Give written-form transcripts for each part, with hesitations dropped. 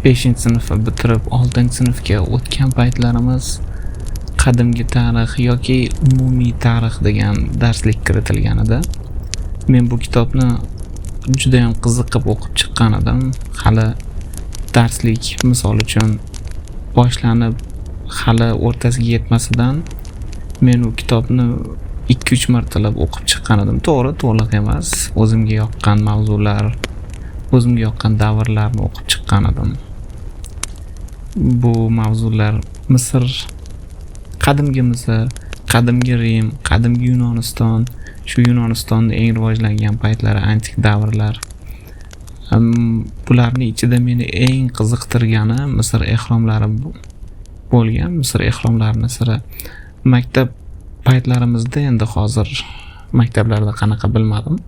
5-sinfni bitirib 6-sinfga o'tgan paytlarimiz qadimgi tarix yoki umumiy tarix degan darslik kiritilgan edi. Men bu kitobni juda ham qiziqib o'qib chiqqan edim. Hali darslik misol uchun boshlanib, hali o'rtasiga yetmasidan men u kitobni 2-3 martalab o'qib chiqqan edim. To'g'ri, to'liq emas. O'zimga yoqqan mavzular, o'zimga yoqqan davrlarni o'qib chiqqan edim. Bu mavzular Misr, qadimgi Misr, qadimgi Rim, qadimgi Yunoniston, shu Yunonistonda eng rivojlangan paytlari antik davrlar. Bularni ichida meni eng qiziqtirgani Misr ehromlari bo'lgan. Misr ehromlarini siri maktab paytlarimizda, endi hozir maktablarda qanaqa bilmadim.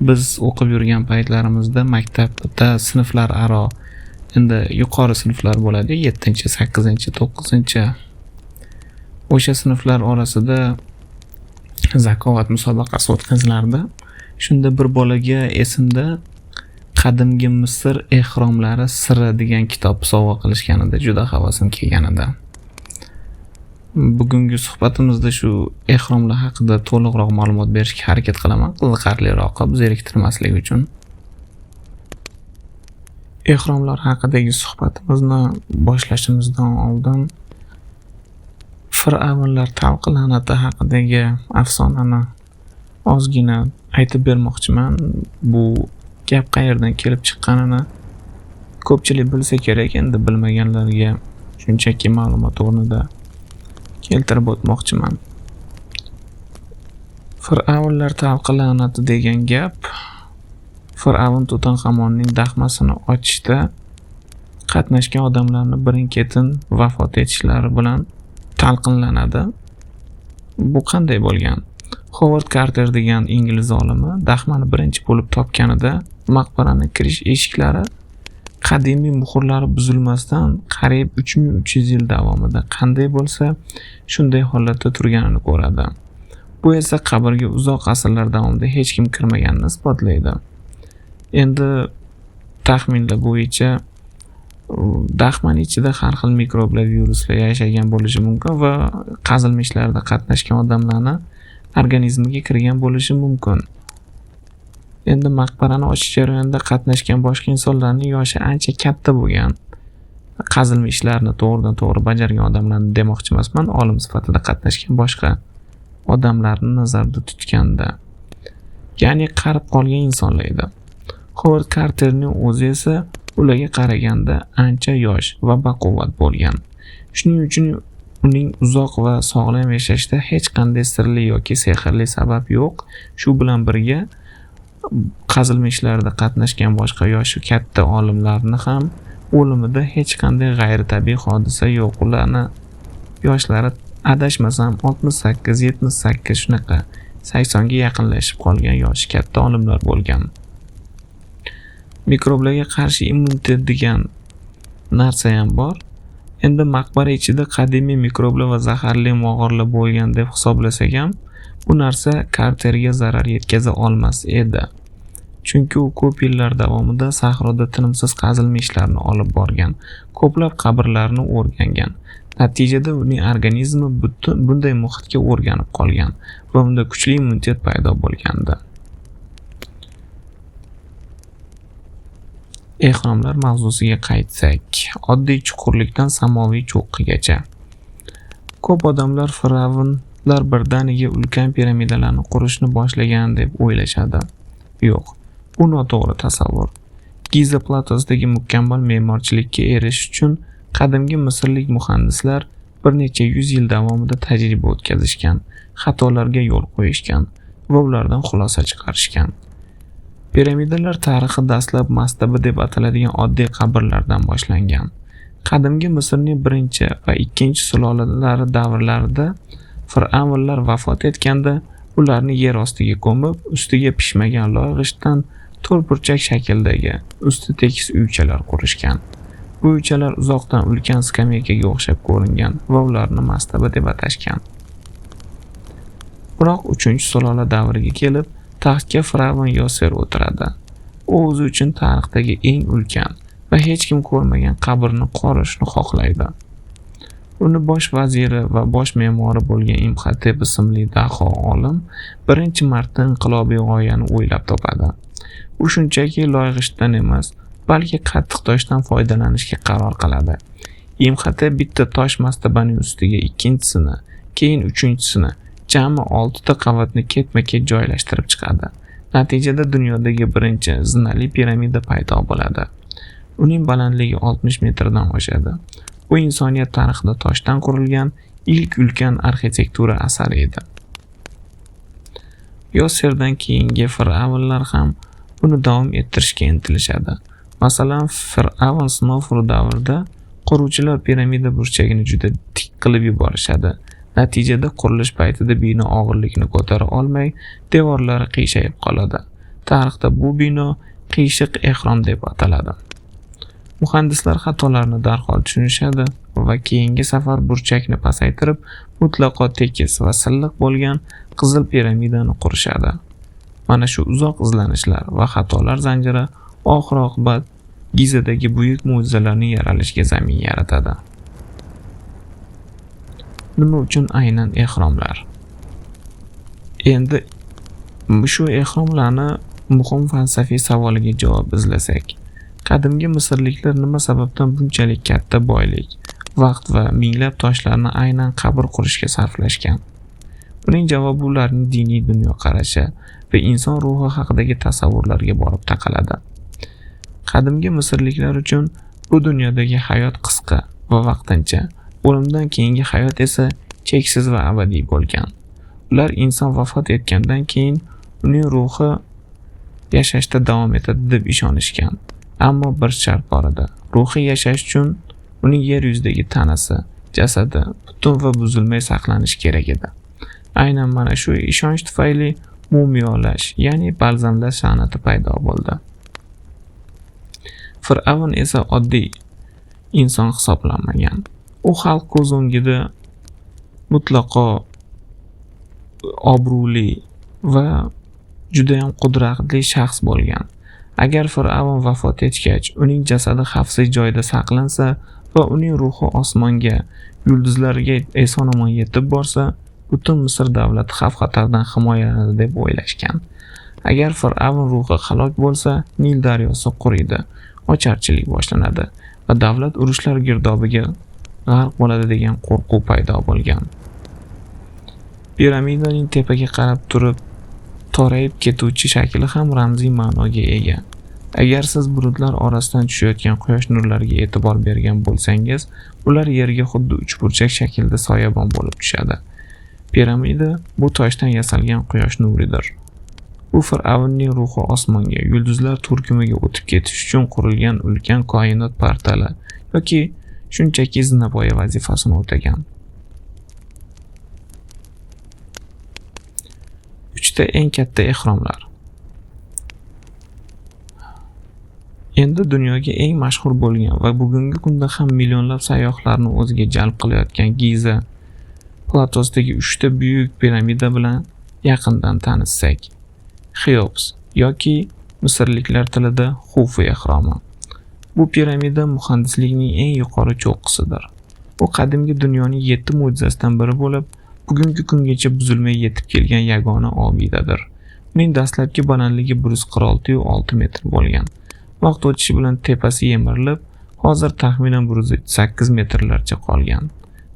Biz o'qib yurgan paytlarimizda maktabda sinflar aro, endi yuqori sinflar bo'ladi, 7-chi, 8-chi, 9-chi. O'sha sinflar orasida zakovat musobaqasi o'tkazilardi. Shunda bir bolaga esimda Qadimgi Misr ehromlari siri degan kitob sovg'a qilishganida juda havasim kelgan edi. Bugungi suhbatimizda shu ehromlar haqida to'liqroq ma'lumot berishga harakat qilaman, qiziqarliroq qilib, zeriktirmaslik uchun. Ehromlar haqidagi suhbatimizni boshlashimizdan oldin fir'avnlar talqi la'nati haqidagi afsonani ozgina aytib bermoqchiman. Bu gap qayerdan kelib chiqqanini ko'pchilik bilsa kerak, endi bilmaganlarga shunchaki ma'lumot o'rnida keltirib o'tmoqchiman. Fir'avnlar talqi la'nati degan gap Fir'avn Tutanxamonning dahmasini ochishda qatnashgan odamlarni birin-ketin vafot etishlari bilan talqinlanadi. Bu qanday bo'lgan? Howard Carter degan ingliz olimi dahmani birinchi bo'lib topganida maqbarani kirish eshiklari qadimiy muhrlari buzilmasdan qariyb 3300 yil davomida qanday bo'lsa shunday holatda turganini ko'radi. Bu esa qabrga uzoq asrlar davomida hech kim kirmaganini isbotlaydi. Endi taxminlar bo'yicha dahmani ichida har xil mikroblar, viruslar yashagan bo'lishi mumkin va qazilma ishlarida qatnashgan odamlarni organizmiga kirgan bo'lishi mumkin. Endi maqbarani ochish jarayonida qatnashgan boshqa insonlarning yoshi ancha katta bo'lgan. Qazilma ishlarini to'g'ridan to'g'ri bajargan odamlarni demoqchi emasman, olim sifatida qatnashgan boshqa odamlarni nazarda tutganda, ya'ni qarib qolgan insonlar edi. Howard Carterning o'zi esa ularga qaraganda ancha yosh va baquvvat bo'lgan. Shuning uchun uning uzoq va sog'lom yashashida hech qanday sirli yoki sehrli sabab yo'q. Shu bilan birga qazilma ishlarida qatnashgan boshqa yoshi katta olimlarni ham o'limida hech qanday g'ayritabiiy hodisa yo'q. Ularni yoshlari adashmasam 68, 78 shunaqa 80 ga yaqinlashib qolgan yoshi katta olimlar bo'lgan. Mikroblarga qarshi immunitet degan narsa ham bor. Endi maqbara ichida qadimiy mikroblar va zaharli mog'orlar bo'lgan deb hisoblasak ham, bu narsa Carterga zarar yetkaza olmas edi. Chunki u ko'p yillar davomida sahroda tinimsiz qazilma ishlarni olib borgan, ko'plab qabrlarni o'rgangan. Natijada uning organizmi butun bunday muhitga o'rganib qolgan va unda kuchli immunitet paydo bo'lgandi. Ehromlar mavzusiga qaytsak, oddiy chuqurlikdan samoviy cho'qqigacha. Ko'p odamlar fir'avnlar birdaniga ulkan piramidalarni qurishni boshlagan deb o'ylashadi. Yo'q, bu noto'g'ri tasavvur. Giza platosidagi mukammal me'morchilikka erishish uchun qadimgi misrlik muhandislar bir necha yuz yil davomida tajriba o'tkazishgan, xatolarga yo'l qo'yishgan va ulardan xulosa chiqarishgan. Piramidalar tarixi dastlab mastaba deb ataladigan oddiy qabrlardan boshlangan. Qadimgi Misrning birinchi va ikkinchi sulolalari davrlarida fir'avnlar vafot etganda ularni yer ostiga ko'mib, ustiga pishmagan loy g'ishtdan to'rtburchak shakldagi usti tekis uychalar qurishgan. Bu uychalar uzoqdan ulkan skameykaga o'xshab ko'ringan va ularni mastaba deb atashgan. Biroq 3-sulola davriga kelib, taxtga fir'avn Yoser o'tiradi. U o'zi uchun tarixdagi eng ulkan va hech kim ko'rmagan qabrni qorishni xohlaydi. Uni bosh vaziri va bosh me'mori bo'lgan Imxotep ismli daho olim birinchi marta inqilobiy g'oyani o'ylab topadi. U shunchaki loy-g'ishtdan emas, balki qattiq toshdan foydalanishga qaror qiladi. Imxotep bitta tosh mastabaning ustiga ikkinchisini, keyin uchinchisini, jami 6 ta qavatni ketma-ket joylashtirib chiqadi. Natijada dunyodagi birinchi zinali piramida paydo bo'ladi. Uning balandligi 60 metrdan oshadi. Bu insoniyat tarixida toshdan qurilgan ilk ulkan arxitektura asari edi. Yoserdan keyingi fir'avnlar ham buni davom ettirishga intilishadi. Masalan, fir'avn Snofru davrida quruvchilar piramida burchagini juda tik qilib yuborishadi. Natijada qurilish paytida bino og'irlikni ko'tara olmay, devorlari qiyshayib qoladi. Tarixda bu bino qiyshiq ehrom deb ataladi. Muhandislar xatolarni darhol tushunishadi va keyingi safar burchakni pasaytirib, mutlaqo tekis va silliq bo'lgan qizil piramidani qurishadi. Mana shu uzoq izlanishlar va xatolar zanjiri oxir-oqibat Gizadagi buyuk mo'jizalarning yaralishiga zamin yaratadi. Nima uchun aynan ehromlar? Endi shu ehromlarni muhim falsafiy savoliga javob izlasak, qadimgi misrliklar nima sababdan bunchalik katta boylik, vaqt va minglab toshlarni aynan qabr qurishga sarflashgan? Buning javobi ularning diniy dunyoqarashi va inson ruhi haqidagi tasavvurlarga borib taqaladi. Qadimgi misrliklar uchun bu dunyodagi hayot qisqa va vaqtincha, o'limdan keyingi hayot esa cheksiz va abadiy bo'lgan. Ular inson vafot etgandan keyin uning ruhi yashashda davom etadi deb ishonishgan. Ammo bir shart bor edi. Ruhi yashash uchun uning yer yuzidagi tanasi, jasadi butun va buzilmay saqlanishi kerak edi. Aynan mana shu ishonch tufayli mumiyolash, ya'ni balzamlash san'ati paydo bo'ldi. Fir'avn esa oddiy inson hisoblanmagan. U xalq ko'z o'ngida mutlaqo obro'li va juda ham qudratli shaxs bo'lgan. Agar Fir'avn vafot etgach, uning jasadi xavfsiz joyda saqlansa va uning ruhi osmonga, yulduzlarga eson-omon yetib borsa, butun Misr davlati xavf-xatardan himoyalanadi deb o'ylashgan. Agar Fir'avn ruhi halok bo'lsa, Nil daryosi quriydi, ocharchilik boshlanadi va davlat urushlar girdobiga g'arq bo'ladi degan qo'rquv paydo bo'lgan. Piramidaning tepaga qarab turib torayib ketuvchi shakli ham ramziy ma'noga ega. Agar siz bulutlar orasidan tushayotgan quyosh nurlariga e'tibor bergan bo'lsangiz, ular yerga xuddi uchburchak shaklda soyabon bo'lib tushadi. Piramida bu toshdan yasalgan quyosh nuridir. Bu Fir'avnning ruhi osmonga, yulduzlar turkumiga o'tib ketish uchun qurilgan ulkan koinot portali yoki shunchaki zinapoya vazifasini o'tagan. 3ta eng katta ehromlar. Endi dunyoga eng mashhur bo'lgan va bugungi kunda ham millionlab sayyohlarni o'ziga jalb qilayotgan Giza platosidagi 3 ta buyuk piramida bilan yaqindan tanishsak. Xeops yoki misrliklar tilida Xufu ehromi. Bu piramida muhandislikning eng yuqori cho'qqisidir. U qadimgi dunyoning 7 mo'jizasidan biri bo'lib, bugungi kungacha buzilmay yetib kelgan yagona obidadir. Uning dastlabki balandligi 146,6 metr bo'lgan. Vaqt o'tishi bilan tepasi yemirilib, hozir taxminan 108 metrlarcha qolgan.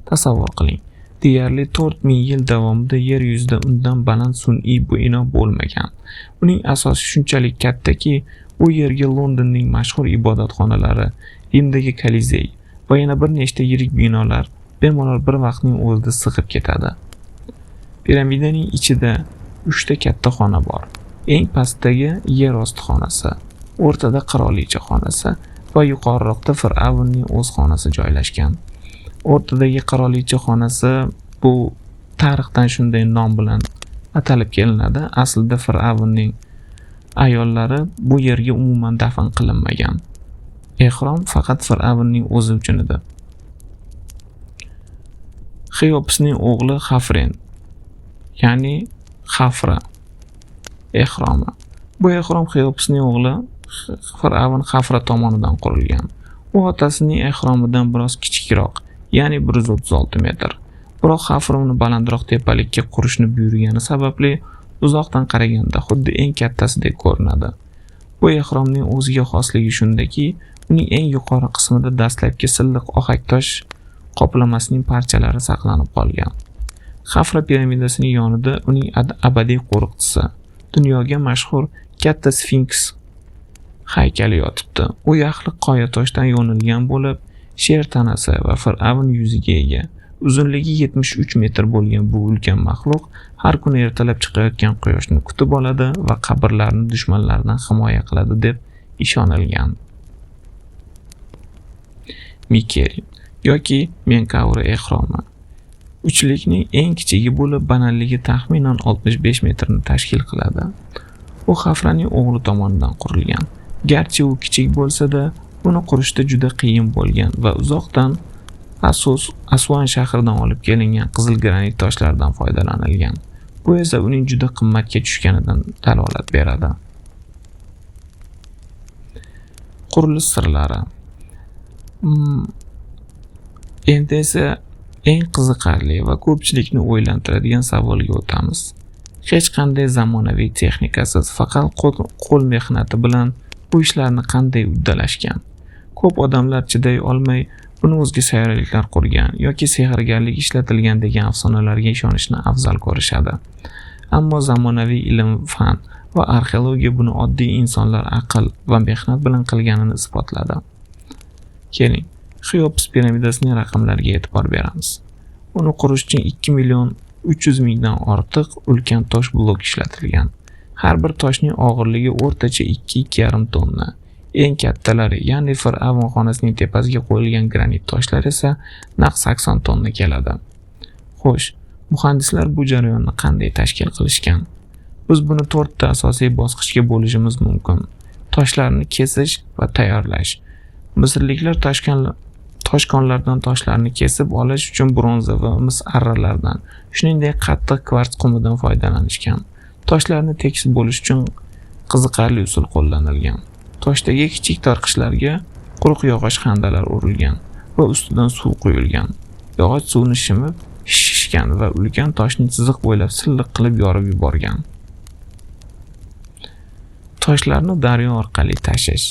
Tasavvur qiling, deyarli 4000 yil davomida yer yuzida undan baland sun'iy bino bo'lmagan. Uning asosi shunchalik kattaki, u yerga Londonning mashhur ibodatxonalari, Rimdagi Kolizey va yana bir nechta yirik binolar bemalol bir vaqtning o'zida sig'ib ketadi. Piramidaning ichida 3 ta katta xona bor. Eng pastdagi yer osti xonasi, o'rtada qirolicha xonasi va yuqoriroqda Fir'avnning o'z xonasi joylashgan. O'rtadagi qirolicha xonasi bu tarixdan shunday nom bilan atalib kelinadi. Aslida Fir'avnning ayollari bu yerga umuman dafn qilinmagan. Ehrom faqat Fir'avnning o'zi uchun edi. Xeopsning o'g'li Xafren, ya'ni Xafra ehromi. Bu ehrom Xeopsning o'g'li Fir'avn Xafra tomonidan qurilgan. U otasining ehromidan biroz kichikroq, ya'ni 136 metr. Biroq Xafra uni balandroq tepalikka qurishni buyurgani sababli uzoqdan qaraganda xuddi eng kattasidek ko'rinadi. Bu ehromning o'ziga xosligi shundaki, uning eng yuqori qismida dastlabki silliq ohaktosh qoplamasining parchalari saqlanib qolgan. Xafra piramidasining yonida uning abadiy qo'riqchisi, dunyoga mashhur katta sfinks haykali yotibdi. U yaxlit qoya toshdan yo'nilgan bo'lib, sher tanasi va fir'avn yuziga ega. Uzunligi 73 metr bo'lgan bu ulkan maxluq har kuni ertalab chiqayotgan quyoshni kutib oladi va qabrlarni dushmanlardan himoya qiladi deb ishonilgan. Mikeri yoki Menkaura ehromi uchlikning eng kichigi bo'lib, balandligi taxminan 65 metrni tashkil qiladi. U Xafraning o'g'li tomonidan qurilgan. Garchi u kichik bo'lsa-da, uni qurishda juda qiyin bo'lgan va uzoqdan Asuan shahridan olib kelingan qizil granit toshlardan foydalanilgan. Bu esa uning juda qimmatga tushganidan dalolat beradi. Qurilish sirlari. Endi esa eng qiziqarli va ko'pchilikni o'ylantiradigan savolga o'tamiz. Hech qanday zamonaviy texnikasiz, faqat qo'l mehnati bilan bu ishlarni qanday uddalashgan? Ko'p odamlar chiday olmay buni o'zga sayyoraliklar qurgan yoki sehrgarlik ishlatilgan degan afsonalarga ishonishni afzal ko'rishadi. Ammo zamonaviy ilm, fan va arxeologiya buni oddiy insonlar aql va mehnat bilan qilganini isbotladi. Keling, Xeops piramidasining raqamlariga e'tibor beramiz. Uni qurish uchun 2 300 000dan ortiq ulkan tosh blok ishlatilgan. Har bir toshning og'irligi o'rtacha 2-2,5 tonna. Eng kattalari, ya'ni Fir'avn xonasining tepasiga qo'yilgan granit toshlar esa naq 80 tonna keladi. Xo'sh, muhandislar bu jarayonni qanday tashkil qilishgan? Biz buni 4 ta asosiy bosqichga bo'lishimiz mumkin. Toshlarni kesish va tayyorlash. Misrliklar toshkonlardan toshlarni kesib olish uchun bronza va mis arralardan, shuningdek qattiq kvarts qumidan foydalanishgan. Toshlarni tekis bo'lish uchun qiziqarli usul qo'llanilgan. Toshdagi kichik tarqishlarga quruq yog'och xandalar urilgan va ustidan suv quyilgan. Yog'och suvni shimib, shishgan va ulkan toshni chiziq bo'ylab silliq qilib yorib yuborgan. Toshlarni daryo orqali tashish.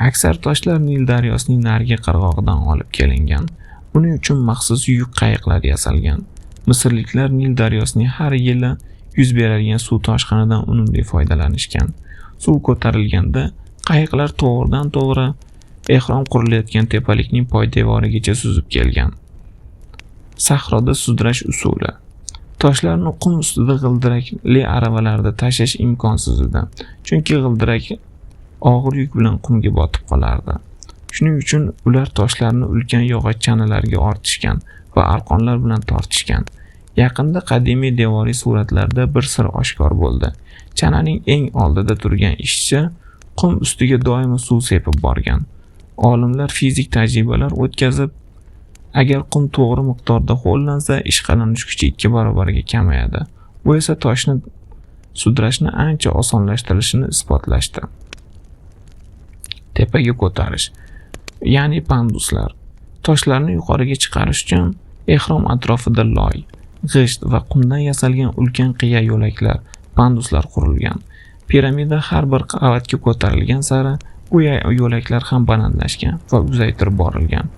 Aksar toshlar Nil daryosining narigi qirg'og'idan olib kelingan. Buning uchun maxsus yuk qayiqlar yasalgan. Misrliklar Nil daryosining har yili yuz beradigan suv toshqinidan unumli foydalanishgan. Suv ko'tarilganda qayiqlar to'g'ridan to'g'ri ehrom qurilayotgan tepalikning poydevorigacha suzib kelgan. Sahroda sudrash usuli. Toshlarni qum ustida g'ildirakli aravalarda tashish imkonsiz edi, chunki g'ildirak og'ir yuk bilan qumga botib qolardi. Shuning uchun ular toshlarni ulkan yog'och chanalarga ortishgan va arqonlar bilan tortishgan. Yaqinda qadimiy devoriy suratlarda bir sir oshkor bo'ldi. Chananing eng oldida turgan ishchi qum ustiga doimo suv sepib borgan. Olimlar fizik tajribalar o'tkazib, agar qum to'g'ri miqdorda ho'llansa, ishqalanish kuchi 2 barobarga kamayadi. Bu esa toshni sudrashni ancha osonlashtirishini isbotlashdi. Tepaga ko'tarish, ya'ni panduslar. Toshlarni yuqoriga chiqarish uchun ehrom atrofida loy, g'isht va qumdan yasalgan ulkan qiya yo'laklar, panduslar qurilgan. Piramida har bir qavatga ko'tarilgan sari bu yo'laklar ham balandlashgan va uzaytirib borilgan.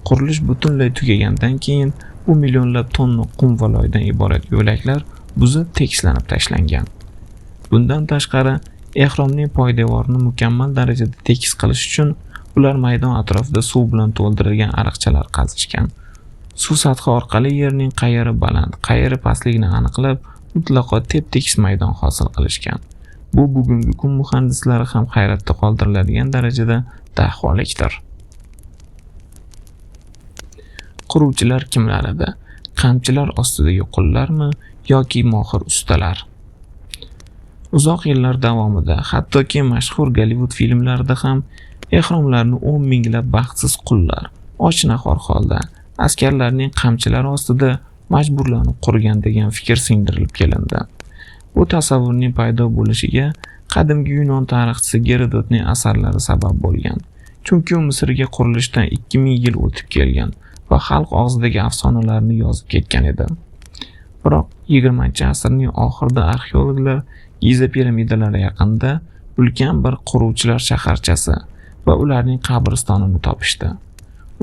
Qurilish butunlay tugagandan keyin bu millionlab tonna qum va loydan iborat yo'laklar buzib tekislanib tashlangan. Bundan tashqari, ehromning poydevorini mukammal darajada tekis qilish uchun ular maydon atrofida suv bilan to'ldirilgan ariqchalar qazishgan. Suv sathi orqali yerning qayeri baland, qayeri pastligini aniqlab, mutlaqo tep-tekis maydon hosil qilishgan. Bu bugungi kun muhandislari ham hayratda qoldiriladigan darajada daholikdir. Quruvchilar kimlar edi? Qamchilar ostidagi qullarmi yoki mohir ustalar? Uzoq yillar davomida hattoki mashhur Gollivud filmlarida ham ehromlarni 10 minglab baxtsiz qullar och nahor holda askarlarning qamchilari ostida majburlanib qurgan degan fikr singdirilib kelindi. Bu tasavvurning paydo bo'lishiga qadimgi Yunon tarixchisi Gerodotning asarlari sabab bo'lgan. Chunki u Misrga qurilishdan 2000 yil o'tib kelgan va xalq og'zidagi afsonalarni yozib ketgan edi. Biroq 20-asrning oxirida arxeologlar Giza piramidalari yaqinida ulkan bir quruvchilar shaharchasi va ularning qabristonini topishdi.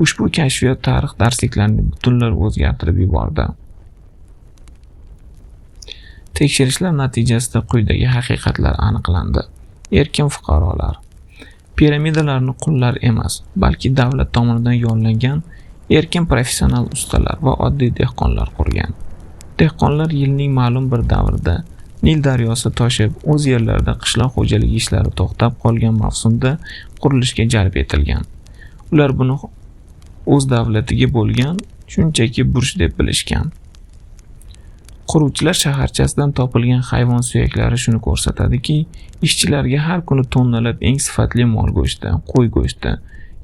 Ushbu kashfiyot tarix darsliklarini butunlay o'zgartirib yubordi. Tekshirishlar natijasida quyidagi haqiqatlar aniqlandi. Erkin fuqarolar piramidalarni qullar emas, balki davlat tomonidan yollangan erkin professional ustalar va oddiy dehqonlar qurgan. Dehqonlar yilning ma'lum bir davrida Nil daryosi toshib, o'z yerlarida qishloq xo'jaligi ishlari to'xtab qolgan mavsumda qurilishga jalb etilgan. Ular buni o'z davlatiga bo'lgan shunchaki burch deb bilishgan. Quruvchilar shaharchasidan topilgan hayvon suyaklari shuni ko'rsatadiki, ishchilarga har kuni tonnalab eng sifatli mol go'shti, qo'y go'shti,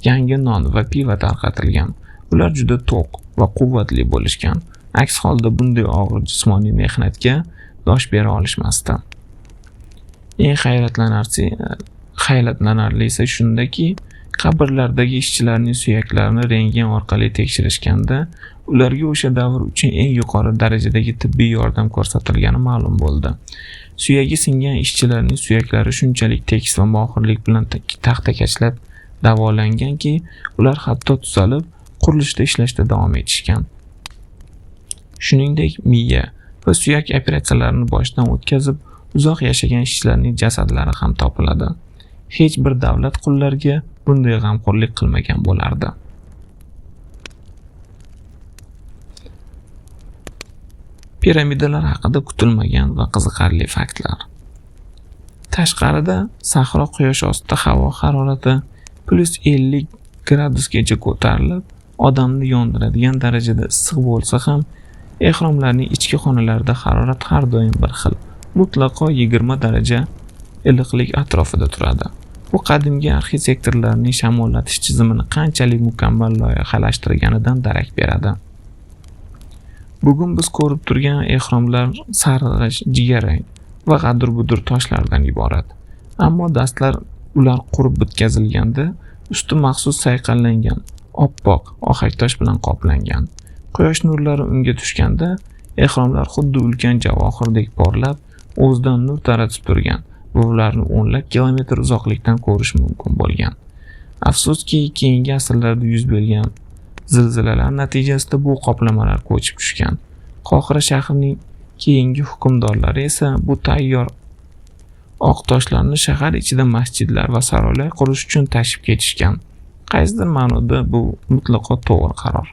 yangi non va pivo tarqatilgan. Ular juda to'q va quvvatli bo'lishgan. Aks holda bunday og'ir jismoniy mehnatga dosh bera olishmasdi. Eng hayratlanarlisi shundaki, qabrlardagi ishchilarning suyaklarini rentgen orqali tekshirishganda ularga o'sha davr uchun eng yuqori darajadagi tibbiy yordam ko'rsatilgani ma'lum bo'ldi. Suyagi singan ishchilarning suyaklari shunchalik tekis va mohirlik bilan taxtakachlab davolanganki, ular hatto tuzalib, qurilishda ishlashda davom etishgan. Shuningdek, miya va suyak operatsiyalarini boshdan o'tkazib, uzoq yashagan ishchilarning jasadlari ham topiladi. Hech bir davlat qullarga bunday g'amxo'rlik qilmagan bo'lardi. Piramidalar haqida kutilmagan va qiziqarli faktlar. Tashqarida sahro quyosh ostida havo harorati +50 gradusgacha ko'tarilib, odamni yondiradigan darajada issiq bo'lsa ham, ehromlarning ichki xonalarida harorat har doim bir xil, mutlaqo 20 daraja iliqlik atrofida turadi. Bu qadimgi arxitektorlarning shamollatish tizimini qanchalik mukammal loyihalashtirganidan darak beradi. Bugun biz ko'rib turgan ehromlar sarg'ish, jigarrang va g'adir-budir toshlardan iborat. Ammo dastlab ular qurib bitkazilganda usti maxsus sayqallangan, oppoq ohaktosh bilan qoplangan. Quyosh nurlari unga tushganda ehromlar xuddi ulkan javohirdek porlab, o'zidan nur taratib turgan va ularni o'nlab kilometr uzoqlikdan ko'rish mumkin bo'lgan. Afsuski, keyingi asrlarda yuz bergan zilzilalar natijasida bu qoplamalar ko'chib tushgan. Qohira shahrining keyingi hukmdorlari esa bu tayyor oq toshlarni shahar ichida masjidlar va saroylar qurish uchun tashib ketishgan. Qaysidir ma'noda bu mutlaqo to'g'ri qaror.